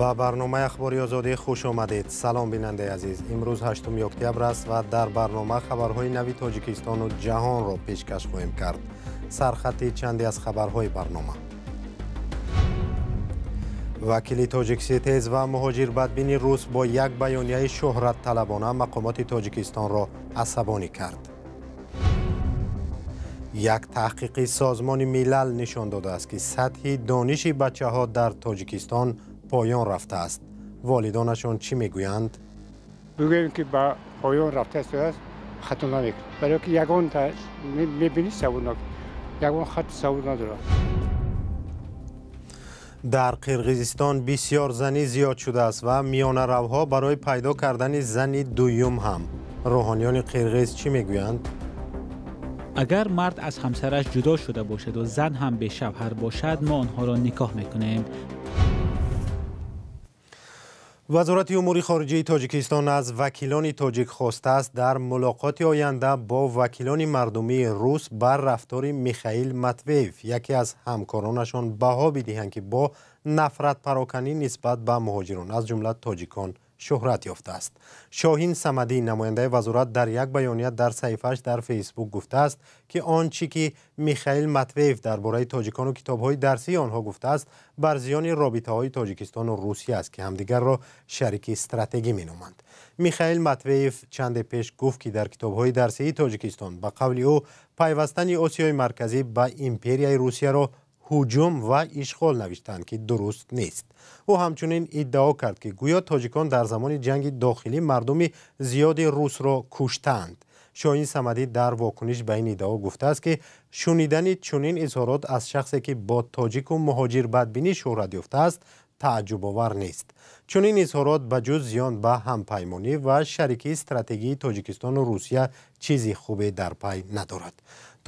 Ба барномаи Ахбори Озодӣ хуш омадед. Салом, бинандаи азиз. Имрӯз 8 октябр аст ва дар барнома хабарҳои нави Тоҷикистону ҷаҳонро пешкаш хоҳем кард. Сархати чанде аз хабарҳои барнома. Вакили тоҷикситез ва муҳоҷирбадбини рус бо як баёнияи шӯҳратталабона мақомоти Тоҷикистонро асабонӣ кард. Як таҳқиқи Созмони Милал нишон додааст, ки сатҳи дониши бачаҳо дар Тоҷикистон поён рафтааст. Волидонашон чӣ мегӯянд? Бигӯем, ки ба поён рафтааст, хато намекунад, барои ки ягон мебинӣ, саводнок, ягон хати савод надорад. Дар Қирғизистон бисёрзанӣ зиёд шудааст ва миёнаравҳо барои пайдо кардани зани дуюм ҳам. Рӯҳониёни қирғиз чӣ мегӯянд? Агар мард аз ҳамсараш ҷудо шуда бошаду зан ҳам бешавҳар бошад, мо онҳоро никоҳ мекунем. Вазорати умури хориҷии Тоҷикистон аз вакилони тоҷик хостааст, дар мулоқоти оянда бо вакилони мардумии рус бар рафтори Михаил Матвеев, яке аз ҳамкоронашон, баҳо бидиҳанд, ки бо нафратпароканӣ нисбат ба муҳоҷирон, аз ҷумла тоҷикон, шӯҳрат ёфтааст. Шоҳин Самадӣ, намояндаи вазорат, дар як баёния дар саҳифааш дар Фейсбук гуфтааст, ки он чӣ ки Михаил Матвеев дар бораи тоҷикону китобҳои дарсии онҳо гуфтааст, бар зиёни робитаҳои Тоҷикистону Русия аст, ки ҳамдигарро шарики стратегӣ меноманд. Михаил Матвеев чанде пеш гуфт, ки дар китобҳои дарсии Тоҷикистон, ба қавли ӯ, пайвастани Осиёи Марказӣ ба империяи Русияро ҳуҷум ва ишғол навиштанд, ки дуруст нест. Ӯ ҳамчунин иддао кард, ки гӯё тоҷикон дар замони ҷанги дохилӣ мардуми зиёди русро куштаанд. Шоҳин Самадӣ дар вокуниш ба ин иддао гуфтааст, ки шунидани чунин изҳорот аз шахсе, ки бо тоҷику муҳоҷирбадбинӣ шӯҳрат ёфтааст, тааҷҷубовар нест. Чунин изҳорот ба ҷуз зиён ба ҳампаймонӣ ва шарикии стратегии Тоҷикистону Русия чизи хубе дар пай надорад.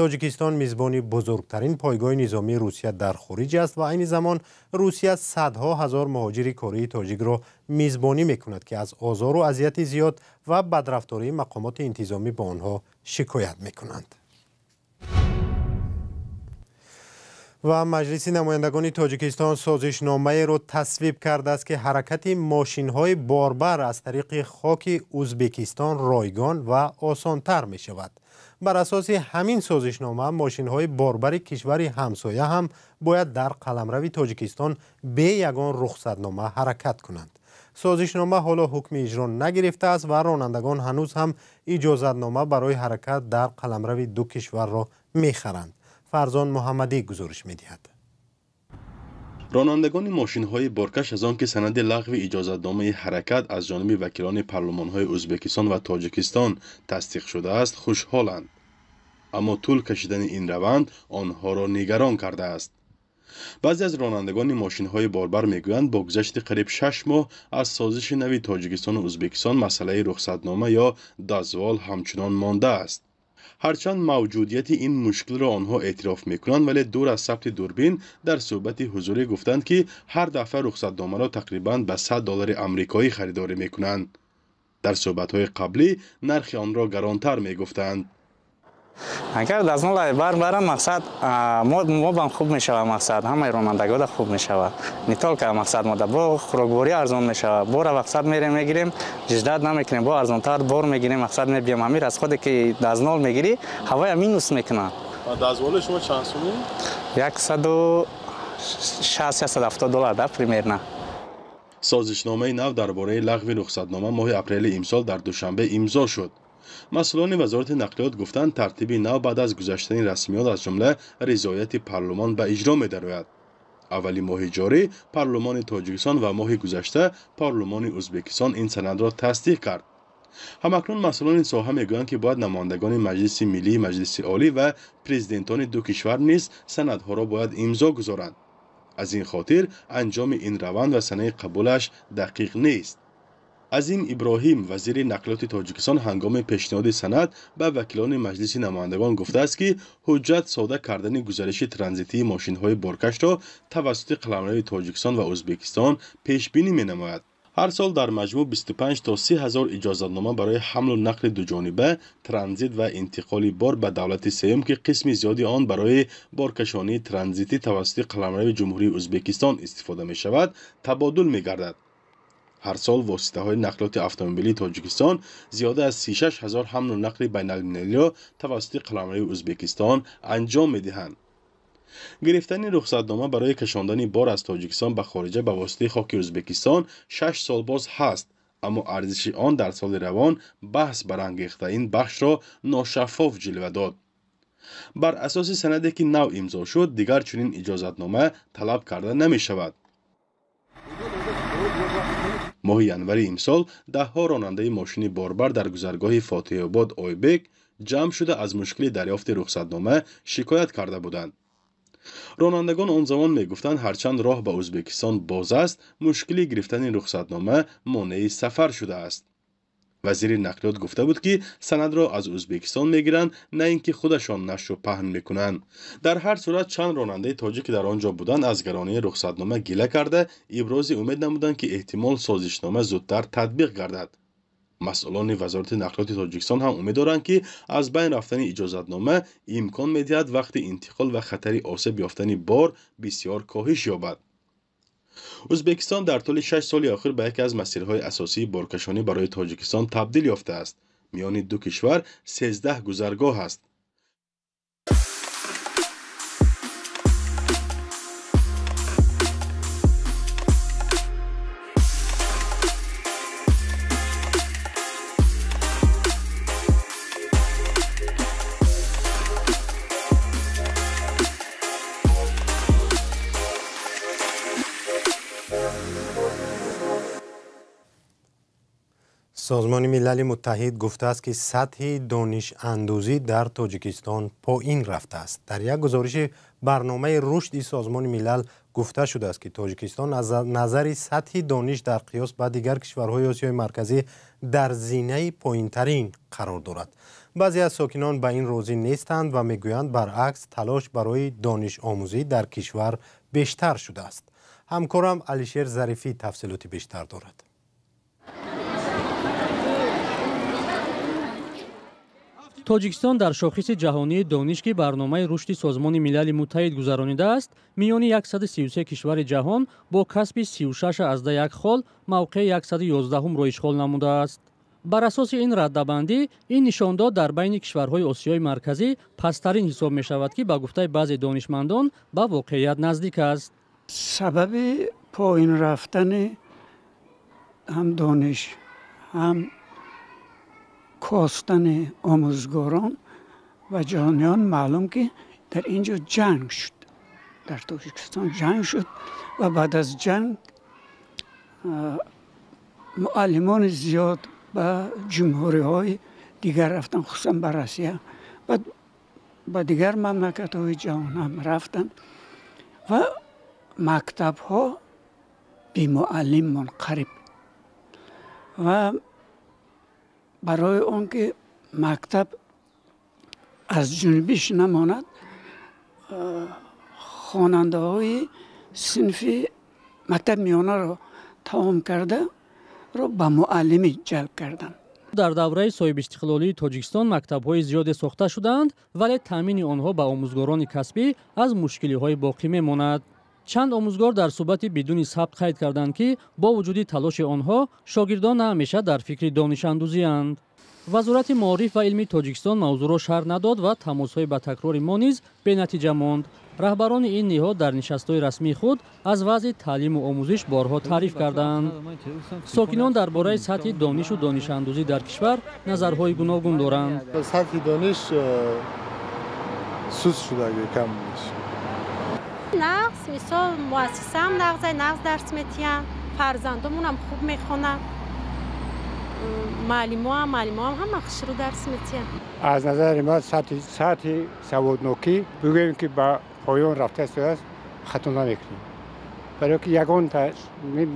Тоҷикистон мизбони бузургтарин пойгоҳи низомии Русия дар хориҷ аст ва айни замон Русия садҳо ҳазор муҳоҷири кории тоҷикро мизбонӣ мекунад, ки аз озору азияти зиёд ва бадрафтории мақомоти интизомӣ ба онҳо шикоят мекунанд. Ва Маҷлиси намояндагони Тоҷикистон созишномаеро тасвиб кардааст, ки ҳаракати мошинҳои борбар аз тариқи хоки Ӯзбекистон ройгон ва осонтар мешавад. Бар асоси ҳамин созишнома, мошинҳои борбари кишвари ҳамсоя ҳам бояд дар қаламрави Тоҷикистон бе ягон рухсатнома ҳаракат кунанд. Созишнома ҳоло ҳукми иҷро нагирифтааст ва ронандагон ҳанӯз ҳам иҷозатнома барои ҳаракат дар қаламрави ду кишварро мехаранд. Фарзон Муҳаммадӣ гузориш медиҳад. Ронандагони мошинҳои боркаш аз он ки санади лағви иҷозатномаи ҳаракат аз ҷониби вакилони парлумонҳои Ӯзбекистон ва Тоҷикистон тасдиқ шудааст, хушҳоланд, аммо тӯл кашидани ин раванд онҳоро нигарон кардааст. Баъзе аз ронандагони мошинҳои борбар мегӯянд, бо гузашти қариб 6 моҳ аз созиши нави Тоҷикистону Ӯзбекистон масъалаи рухсатнома ё дозвол ҳамчунон мондааст. Ҳарчанд мавҷудияти ин мушкилро онҳо эътироф мекунанд, вале дур аз сабти дурбин дар суҳбати ҳузурӣ гуфтанд, ки ҳар дафъа рухсатномаро тақрибан ба 100 доллари амрикоӣ харидорӣ мекунанд. Дар суҳбатҳои қаблӣ нархи онро гаронтар мегуфтанд. Агар дозвол бар барам, мақсад, мо бам хуб мешавад, мақсад, ҳамаи ронандагода хуб мешавад, не только, мақсад, мода бо хӯрокворӣ арзон мешавад. Бора, мақсад, мерем, мегирем, ждать намекунем, бо арзонтар бор мегирем, мақсад, мебиям. Ҳамин расходе ки дозвол мегирӣ, ҳавая минус мекунад. Дозволи шумо чанд сумӣ? 160, 170 доллар да, примерно. Созишномаи нав дар бораи лағви рухсатнома моҳи апрели имсол дар Душанбе имзо шуд. Масъулони вазорати нақлиёт гуфтанд, тартиби нав баъд аз гузаштани расмиёт, аз ҷумла ризояти парлумон, ба иҷро медарояд. Аввали моҳи ҷорӣ парлумони Тоҷикистон ва моҳи гузашта парлумони Ӯзбекистон ин санадро тасдиқ кард. Ҳамакнун масъулони соҳа мегӯянд, ки бояд намояндагони Маҷлиси Миллӣ, Маҷлиси Олӣ ва президентони ду кишвар низ санадҳоро бояд имзо гузоранд. Аз ин хотир анҷоми ин раванд ва санаи қабулаш дақиқ нест. Азим Иброҳим, вазири нақлиёти Тоҷикистон, ҳангоми пешниҳоди санад ба вакилони Маҷлиси намояндагон гуфтааст, ки ҳуҷҷат сода кардани гузариши транзитии мошинҳои боркашро тавассути қаламрави Тоҷикистон ва Ӯзбекистон пешбинӣ менамояд. Ҳар сол дар маҷмӯъ 25 то 30 ҳазор иҷозатнома барои ҳамлу нақли дуҷониба, транзит ва интиқоли бор ба давлати сеюм, ки қисми зиёди он барои боркашонии транзитӣ тавассути қаламрави Ҷумҳурии Ӯзбекистон истифода мешавад, табодул мегардад. Ҳар сол воситаҳои нақлиёти автомобилии Тоҷикистон зиёда аз 36 ҳазор ҳамлу нақли байналмилалиро тавассути қаламрави Ӯзбекистон анҷом медиҳанд. Гирифтани рухсатнома барои кашондани бор аз Тоҷикистон ба хориҷа ба воситаи хоки Ӯзбекистон 6 сол боз ҳаст, аммо арзиши он дар соли равон баҳс барангехта ин бахшро ношаффоф ҷилва дод. Бар асоси санаде ки нав имзо шуд, дигар чунин иҷозатнома талаб карда намешавад. Моҳи январи имсол даҳҳо ронандаи мошини борбар дар гузаргоҳи Фотиҳобод Ойбек ҷамъ шуда аз мушкили дарёфти рухсатнома шикоят карда буданд. Ронандагон он замон мегуфтанд, ҳарчанд роҳ ба Ӯзбекистон боз аст, мушкили гирифтани рухсатнома монеи сафар шудааст. Вазири нақлиёт гуфта буд, ки санадро аз Ӯзбекистон мегиранд, на ин ки худашон нашру паҳн мекунанд. Дар ҳар сурат чанд ронандаи тоҷик, ки дар он ҷо буданд, аз гаронии рухсатнома гила карда, ибрози умед намуданд, ки эҳтимол созишнома зудтар татбиқ гардад. Масъулони Вазорати нақлиёти Тоҷикистон ҳам умед доранд, ки аз байн рафтани иҷозатнома имкон медиҳад вақти интиқол ва хатари осеб ёфтани бор бисёр коҳиш ёбад. Ӯзбекистон дар тӯли 6 соли охир ба яке аз масирҳои асосии боркашонӣ барои Тоҷикистон табдил ёфтааст. Миёни ду кишвар 13 гузаргоҳ аст. Созмони Милали Муттаҳид гуфтааст, ки сатҳи донишандӯзӣ дар Тоҷикистон поин рафтааст. Дар як гузориши барномаи рушди Созмони Милал гуфта шудааст, ки Тоҷикистон аз назари сатҳи дониш дар қиёс ба дигар кишварҳои Осиёи Марказӣ дар зинаи поинтарин қарор дорад. Баъзе аз сокинон ба ин розӣ нестанд ва мегӯянд, баръакс талош барои донишомӯзӣ дар кишвар бештар шудааст. Ҳамкорам Алишер Зарифӣ тафсилоти бештар дорад. Тоҷикистон дар шохиси ҷаҳонии дониш, ки барномаи рушди Созмони Милали Муттаҳид гузаронидааст, миёни 133 кишвари ҷаҳон бо касби 36,1 хол мавқеи 111-ро ишғол намудааст. Бар асоси ин раддабандӣ, ин нишондод дар байни кишварҳои Осиёи Марказӣ пасттарин ҳисоб мешавад, ки ба гуфтаи баъзе донишмандон ба воқеият наздик аст. Сабаби поин рафтани ҳам дониш, ҳам костани омӯзгорон ва ҷаҳониён маълум, ки дар ин ҷо ҷанг шуд, дар Тоҷикистон ҷанг шуд ва баъд аз ҷанг муаллимони зиёд ба ҷумҳуриҳои дигар рафтанд, хусусан ба Россия ва ба дигар мамлакатҳои ҷаҳон ҳам рафтанд ва мактабҳо бемуаллим монд қариб. Ва барои он ки мактаб аз ҷунбиш намонад, хонандаҳои синфи мактаб миёнаро тамом кардаро ба муаллимӣ ҷалб карданд. Дар давраи соҳибистиқлолии Тоҷикистон мактабҳои зиёде сохта шудаанд, вале таъмини онҳо ба омӯзгорони касбӣ аз мушкилиҳои боқӣ мемонад. Чанд омӯзгор дар суҳбати бидуни сабт қайд карданд, ки бо вуҷуди талоши онҳо шогирдон на ҳамеша дар фикри донишандӯзианд. Вазорати маориф ва илми Тоҷикистон мавзӯъро шарҳ надод ва тамосҳои ба такрори мо низ бенатиҷа монд. Раҳбарони ин ниҳод дар нишастҳои расмии худ аз вазъи таълиму омӯзиш борҳо таъриф кардаанд. Сокинон дар бораи сатҳи донишу донишандӯзӣ дар кишвар назарҳои гуногун доранд. Сатҳи дониш суст шудаги, кам нағз, мисол муассисаам нағза, нағз дарс метиҳанд, фарзандомонам хуб мехонанд, муаллимоам ҳама хушрӯ дарс метиҳанд. Аз назари ман сатҳи саводнокӣ бигӯем, ки ба поён рафтааст, хато намекунем. Барои ки ягон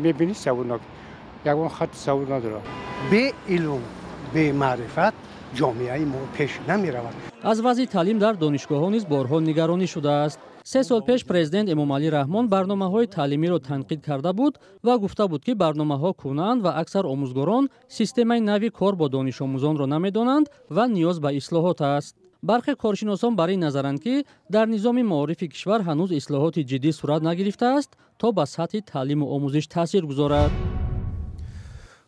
мебинӣ саводнок, ягон хати савод надорад. Бе илм, бе маърифат ҷомеаи мо пеш намеравад. Аз вазъи таълим дар донишгоҳҳо низ борҳо нигаронӣ шудааст. 3 сол пеш президент Эмомалӣ Раҳмон барномаҳои таълимиро танқид карда буд ва гуфта буд, ки барномаҳо кӯҳнаанд ва аксар омӯзгорон системаи нави кор бо донишомӯзонро намедонанд ва ниёз ба ислоҳот аст. Бархе коршиносон бар ин назаранд, ки дар низоми маорифи кишвар ҳанӯз ислоҳоти ҷиддӣ сурат нагирифтааст, то ба сатҳи таълиму омӯзиш таъсир гузорад.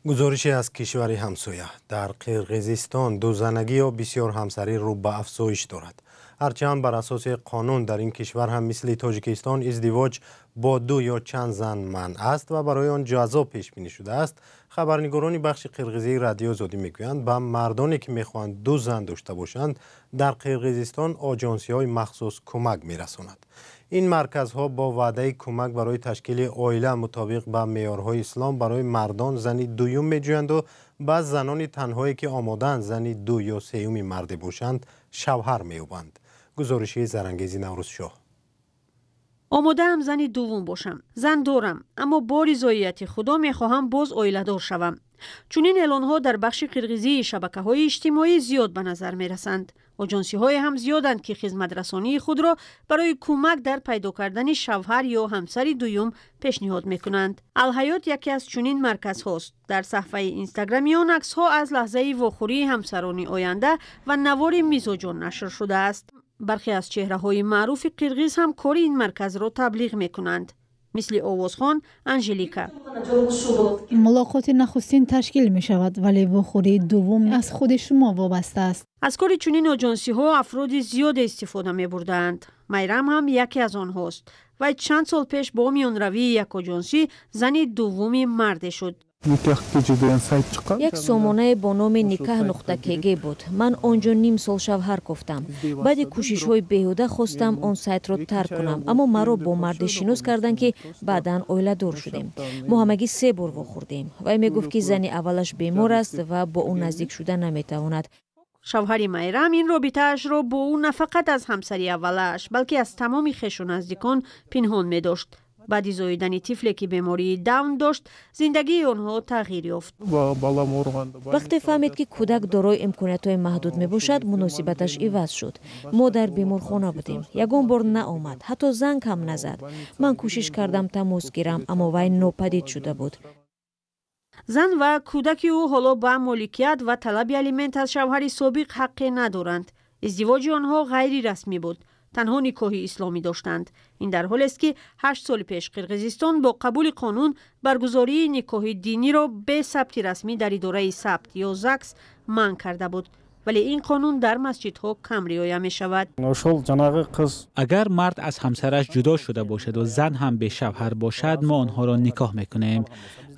Гузорише аз кишвари ҳамсоя. Дар Қирғизистон дузанагӣ ё бисёрҳамсарӣ рӯ ба афзоиш дорад. Ҳарчанд бар асоси қонун дар ин кишвар ҳам мисли Тоҷикистон издивоҷ бо ду ё чанд зан манъ аст ва барои он ҷазо пешбинӣ шудааст, хабарнигорони бахши қирғизии Радиои Озодӣ мегӯянд, ба мардоне ки мехоҳанд ду зан дошта бошанд, дар Қирғизистон оҷонсиҳои махсус кӯмак мерасонад. Ин марказҳо бо ваъдаи кӯмак барои ташкили оила мутобиқ ба меъёрҳои ислом барои мардон зани дуюм меҷӯянду ба занони танҳое ки омодаанд зани ду ё сеюми марде бошанд, шавҳар меёбанд. Гузориши Зарангези Наврӯзшоҳ. Омодаам зани дуввум бошам. Зан дорам, аммо бо ризоияти Худо мехоҳам боз оиладор шавам. Чунин эълонҳо дар бахши қирғизии шабакаҳои иҷтимоӣ зиёд ба назар мерасанд. Оҷонсиҳое ҳам зиёданд, ки хизматрасонии худро барои кӯмак дар пайдо кардани шавҳар ё ҳамсари дуюм пешниҳод мекунанд. Алҳаёт яке аз чунин марказҳост. Дар саҳфаи инстаграми он аксҳо аз лаҳзаи вохӯрии ҳамсарони оянда ва навори мизоҷон нашр шудааст. Бархе аз чеҳраҳои маъруфи қирғиз ҳам кори ин марказро таблиғ мекунанд, мисли овозхон Анжелика. Мулоқоти нахустин ташкил мешавад, вале вохӯрии дуввум аз худи шумо вобаста аст. Аз кори чунин оҷонсиҳо афроди зиёде истифода мебурдаанд. Майрам ҳам яке аз онҳост. Вай чанд сол пеш бо миёнравии як оҷонсӣ зани дуввуми марде шуд. Як сомонае бо номи никаҳ нуқта кг буд. Ман он ҷо ним сол шавҳар кофтам. Баъди кӯшишҳои беҳуда хостам он сайтро тарк кунам, аммо маро бо марде шинос карданд, ки баъдан оиладор шудем. Мо ҳамагӣ 3 бор вохӯрдем. Вай мегуфт, ки зани аввалаш бемор аст ва бо ӯ наздик шуда наметавонад. Шавҳари Майрам ин робитаашро бо ӯ на фақат аз ҳамсари аввалааш, балки аз тамоми хешу наздикон пинҳон медошт. Баъди зоидани тифле, ки бемории Даун дошт, зиндагии онҳо тағйир ёфт. Вақте фаҳмид, ки кӯдак дорои имкониятҳои маҳдуд мебошад, муносибаташ иваз шуд. Мо дар беморхона будем. Ягон бор наомад, ҳатто занг ҳам назад. Ман кӯшиш кардам тамос гирам, аммо вай нопадид шуда буд. Зан ва кӯдаки ӯ ҳоло ба моликият ва талаби алимент аз шавҳари собиқ ҳаққе надоранд. Издивоҷи онҳо ғайрирасмӣ буд. Танҳо никоҳи исломӣ доштанд. Ин дар ҳолест, ки 8 соли пеш Қирғизистон бо қабули қонун баргузории никоҳи диниро бе сабти расмӣ дар идораи сабт ё ЗАГС манъ карда буд. Вале ин қонун дар масҷидҳо кам риоя мешавад. Агар мард аз ҳамсараш ҷудо шуда бошаду зан ҳам бешавҳар бошад, мо онҳоро никоҳ мекунем.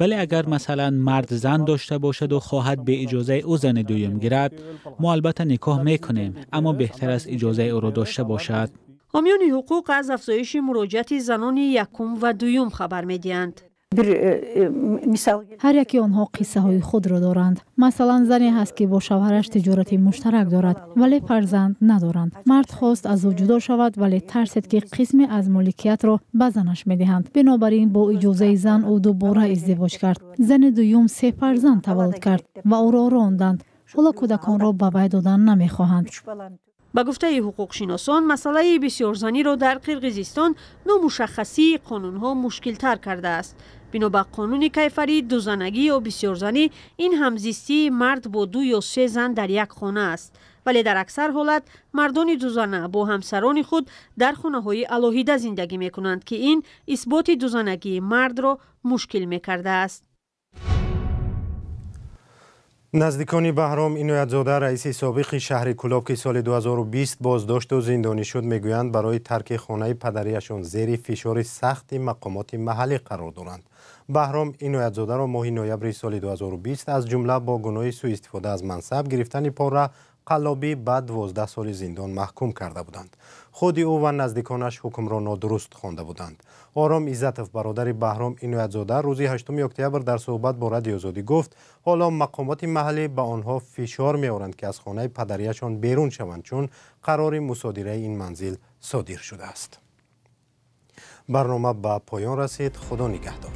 Вале агар масалан мард зан дошта бошаду хоҳад бе иҷозаи ӯ зани дуюм гирад, мо албатта никоҳ мекунем, аммо беҳтар аст иҷозаи ӯро дошта бошад. Ҳомиёни ҳуқуқ аз афзоиши муроҷиати занони якум ва дуюм хабар медиҳанд. Ҳар яке онҳо қиссаҳои худро доранд. Масалан, зане ҳаст, ки бо шавҳараш тиҷорати муштарак дорад, вале фарзанд надоранд. Мард хост аз ӯ ҷудо шавад, вале тарсид, ки қисме аз моликиятро ба занаш медиҳанд. Бинобар ин бо иҷозаи зан ӯ дубора издивоҷ кард. Зани дуюм 3 фарзанд таваллуд кард ва ӯро ронданд. Ҳоло кӯдаконро ба вай додан намехоҳанд. Ба гуфтаи ҳуқуқшиносон, масъалаи бисёрзаниро дар Қирғизистон номушаххасии қонунҳо мушкилтар кардааст. Бино ба қонуни кайфарӣ, дузанагӣ ё бисёрзанӣ ин ҳамзистии мард бо 2 ё 3 зан дар як хона аст. Вале дар аксар ҳолат мардони дузана бо ҳамсарони худ дар хонаҳои алоҳида зиндагӣ мекунанд, ки ин исботи дузанагии мардро мушкил мекардааст. Наздикони Баҳром Иноятзода, раиси собиқи шаҳри Кӯлоб, ки соли 2020 боздошту зиндонӣ шуд, мегӯянд барои тарки хонаи падарияшон зери фишори сахти мақомоти маҳаллӣ қарор доранд. Баҳром Иноятзодаро моҳи ноябри соли 2020 аз ҷумла бо гуноҳи сӯистифода аз мансаб, гирифтани пора, қаллобӣ ба 12 соли зиндон маҳкум карда буданд. Худи ӯ ва наздиконаш ҳукмро нодуруст хонда буданд. Ором Иззатов, бародари Баҳром Иноятзода, рӯзи 8 октябр дар суҳбат бо Радиои Озодӣ гуфт, ҳоло мақомоти маҳаллӣ ба онҳо фишор меоранд, ки аз хонаи падарияшон берун шаванд, чун қарори мусодираи ин манзил содир шудааст. Барнома ба поён расид. Худо нигаҳдор.